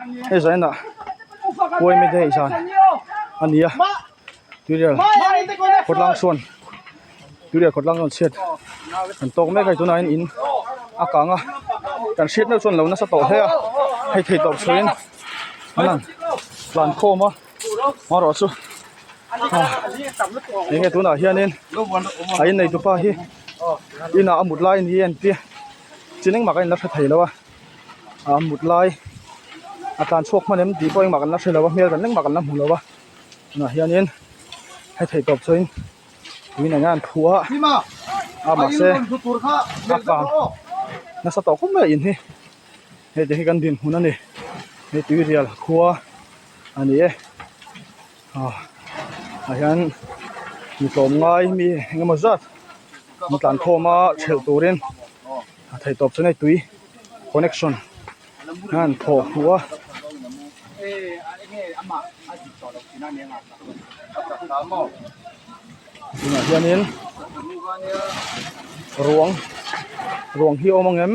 Hei zainah uaime te hei zan a ni a tuirial khawtlang sawn tuirial khawtlang sawn chhiat an tawk mek a hei tunah hian in a kang a kan hriat meuh chuan lo nasa tawh hle a hei thei tawp chhuahin an han tlan khawm a amaherawh chu eng nge tunah hianin a innei tupa hi inah a mut lai a ni a entir chin engmah ka inla hre thei lo a. a mut lai a tlan chhuak hman em tih pawh engmah kan la hre lo a hmel kan engmah kan la hmu lo a tunah hianin hei theih tawp chuan tuin eng an phuh a a mahse a kang nasa tawh khawp mai a in hi hei te hi kan dinhmun a ni hei tuirial khua a ni e ah ah hian mi tlawmngai mi engemaw zat an tlan khawm a thelh turin. A theih tawp chuan hei tui connection a han thawh hmuh a. Tunah hianin ruang ruang hi a awm ang em?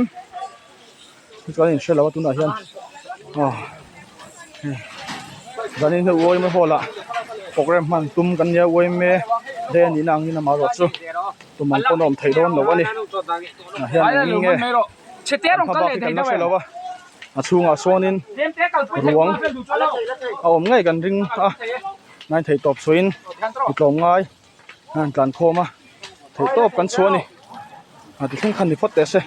Chuan in hre lo a tunah hian aw hei zanin hi uaime hall ah programme hman tum kan nia uaime day a nihna angin amaherawh chu tum ang pawn a awm theih dawn lo a ni tah hian eng nge an hma bak hi kan la hre lo a a chhungah sawnin ruang a awm ngei kan ring a nai theih tawp chhuahin mi tlawmngai a han tlan khawm a theihtawp kan chhuah a ni a ti thleng khan ni phawt teh se.